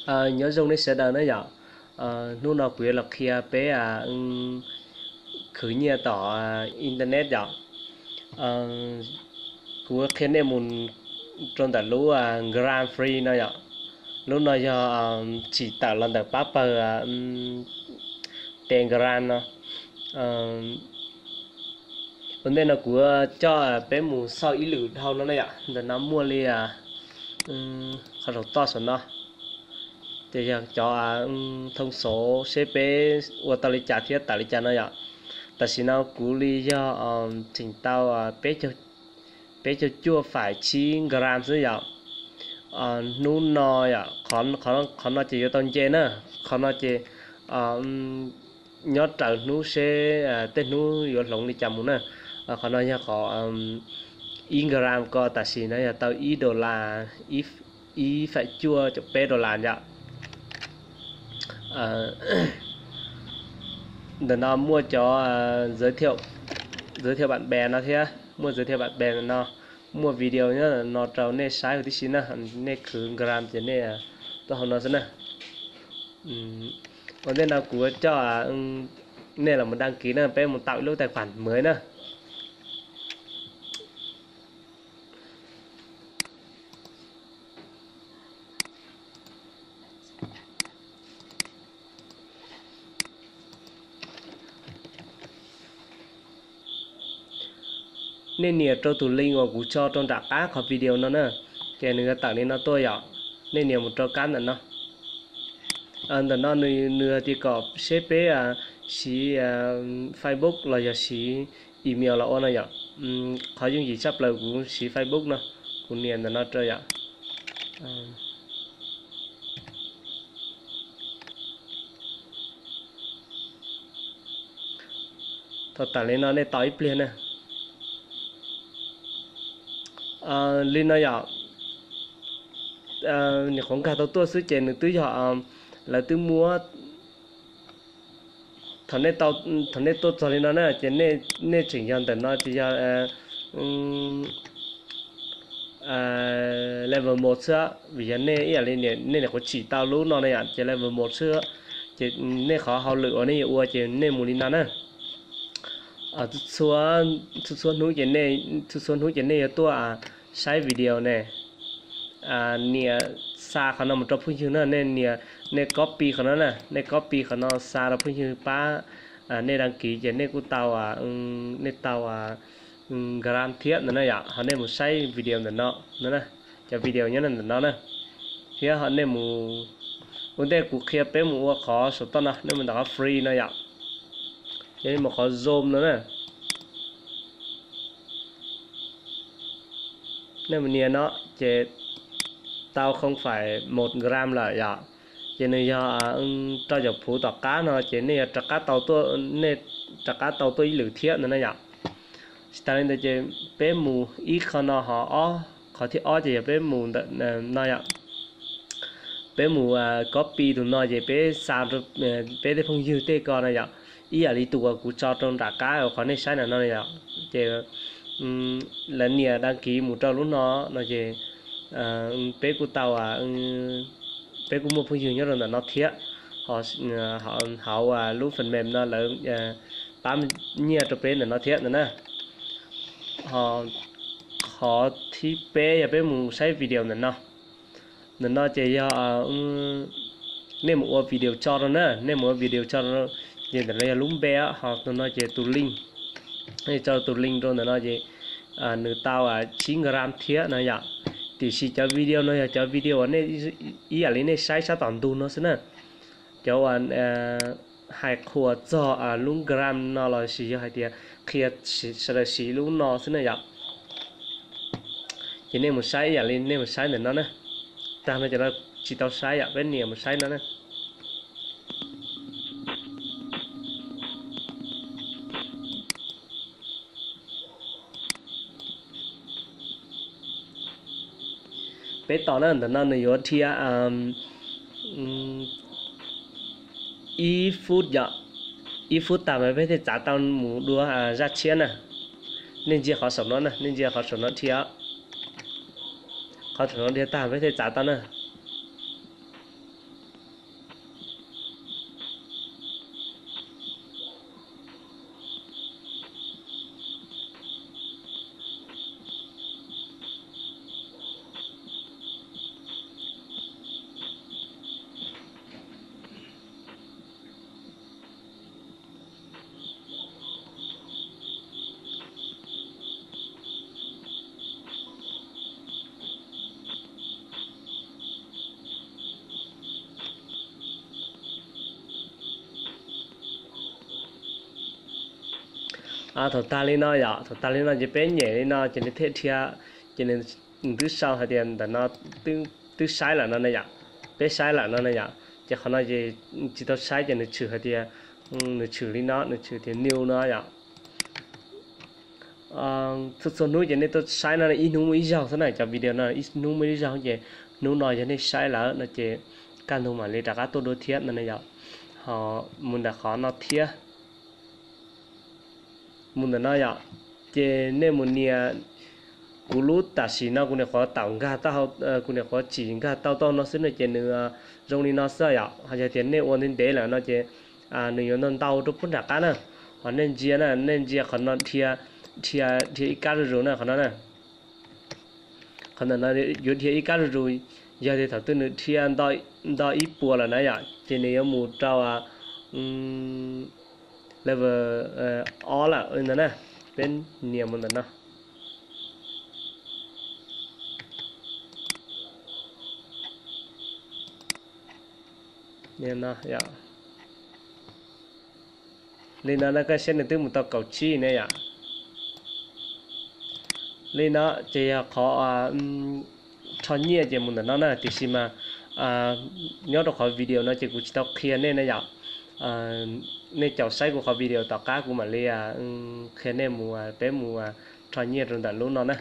Nyob zoo nej sawv daws na yom. Hnub no kuv yuav los qhia peb khwv nyiaj tom internet yom. Kuv qhia nej mus rau ntawm lub Gram Free no yom. Lub no yog tsim tawm los ntawm pab pawg Telegram no. Ua ntej no kuv coj peb mus xauj ib lwm dhau no na yom. Ntawm no muaj li qhov saum toj saum no, ces yog cov thoob xov seb peb ua tau li cas thiab tawm li cas no yom. Tam sim no kuv li yog tseem tau peb caug cuaj faim tsib gram xwb yom. Hnub no yom, qhov no ces yuav tau nce na, qhov no ces nyob raws hnub seb tej hnub yuav hloov li cas mus na. Qhov no yog qhov ib gram ko tam sim no yog tau ib dollar, ib faim cuaj caum peb dollar yom. Ntawm no muaj cov giới thiệu bạn bè no thiab, muaj giới thiệu bạn bè no, muaj video nyob no rau nej saib huv tib si na. Nej khwv Gram ces nej tuaj hauv no xwb na. Ua ntej no kuv coj nej los đăng ký na, peb mus tạo ib lub tài khoản mới na. Nej nias rau tus link uas kuv tso rau nram qab qhov video no na, ces nws yuav tawm li no tuaj yom. Nej nias mus rau kab ntawm no. Ntawm no nws tias kom seb peb siv Facebook los yog siv email los ua no yom. Qhov yooj yim tshaj plaws kuv siv Facebook no, kuv nias ntawm no rau yom. Thaum tawm li no nej tos ib pliag na. Li no yom, nyuam qhuav nkag tau tuaj xwb ces nws twb yog, lawv twb muab, thaum nej tuaj txog li no na ces nej tseem yog ntawm no ces yog level một xwb, vim yog nej ib yam li nej nyuam qhuav tsim tau lub no na yom, ces level một xwb. Ces nej qhov hauj lwm uas nej yuav ua ces nej mus li no na. Txhua txhua hnub ces nej, txhua txhua hnub ces nej yuav tuaj saib video ne, nias xa qhov no mus rau phooj ywg na, nej nias, nej copy qhov no na, nej copy qhov no xa rau phooj ywg pab nej đăng ký ces nej kuj tau, nej tau Gram thiab ntawm no yom. Ho nej mus saib video ntawm no, cov video nyob ntawm no na. Thiab ho nej mus, ua ntej kuv qhia peb mus ua qhov saum toj no, nej mus ntawm qhov free no yom. Ces nej mus qhov Zoom no na. Nej mus nias no ces tau không phẩy một gram lawm yom. Ces nws yog rau caum phuv tom qab no ces nej yuav rov qab tau tuaj, nej rov qab tau tuaj ib lwm thiab ntawd na yom. Tsis tas li ntawd ces peb mus ib qho no ho ob, qhov thib ob ces yog peb mus ntawm no yom. Peb mus copy tus no ces peb xa rau peb tej phooj ywg tej ko na yom. Ib yam li tus uas kuv tso rau nram qab uas qhov nej saib ntawm no yom. Ces lawv nias đăng ký mus rau lub no no ces peb kuj tau, peb kuj muaj phooj ywg nyob rau ntawm no thiab. Hauv lub phần mềm no lawv pab nyiaj rau peb ntawm no thiab ntawd na. Ho qhov thib peb yog peb mus saib video ntawm no. Ntawm no ces yog nej mus ua video tso rau na, nej mus ua video tso rau, ces ntawm no yog lub npe, ho tus no ces tus link, nej tso tus link rau ntawm no ces nws tau tsib gram thiab no yom. Tiam sis cov video no yog cov video uas nej, ib yam li nej saib sab tom ntug no xwb na. Cov uas hais qhuas txog lub gram no los sis yog hais tias qhia sawv daws siv lub no xwb na yom. Ces nej mus saib ib yam li nej mus saib ntawm no na. Tag no ces tsis tau saib yom, peb nias mus saib no na. Peb tos na, ntawm no nws yuav dhia ib phút yom, ib phút tag mas peb thiaj txav tau mus dua zaj tshiab na. Nej ntsia qhov saum no na, nej ntsia qhov saum no dhia, qhov saum no dhia tag peb thiaj txav tau na. Thaum tag li no yom, thaum tag li no ces peb nyem li no ces nws thiaj dhia, ces nws twb sau hais tias ntawm no twb saib lawm no na yom, peb saib lawm no na yom, ces qhov no ces tsis tau saib ces nws tshwm hais tias, nws tshwm li no, nws tshwm tias new no yom. Txhua txhua hnub ces nej tuaj saib no ib hnub muaj ib zaug xwb na, cov video no ib hnub muaj ib zaug ces hnub no yog nej saib lawm no ces kaj ntug mam li rov qab tuaj dua thiab no na yom. Ho mus ntawm qhov no thiab, mus ntawm no yom, ces nej mus nias kuv lub tam sim no kuv niam qhuav tau nkag tau, kuv niam qhuav tsim nkag tau tau no xwb no ces nws zoo li no xwb yom. Ho yog tias nej ua ntev ntev lawm no ces nws yuav ntau ntau rau puag nram qab na. Ho nej ntsia na, nej ntsia qhov no dhia, dhia ib kab zuj zus na qhov no na. Qhov ntawm no yuav dhia ib kab zuj zus, yog tias thaum twg nws dhia nto ib puas lawm na yom, ces nws yuav mus rau level ob lawm li ntawd na. Peb nias mus ntawm no. Li no na, koj saib nws twb mus tau kaum tsib ne yom. Li no ces yog qhov rho nyiaj ces mus ntawm no na, tiam sis mas nyob rau qhov video no ces kuv tsis tau qhia nej na yom. Nej caum saib kuv qhov video tom qab kuv mam li qhia nej mus, peb mus rho nyiaj rau ntawm lub no na.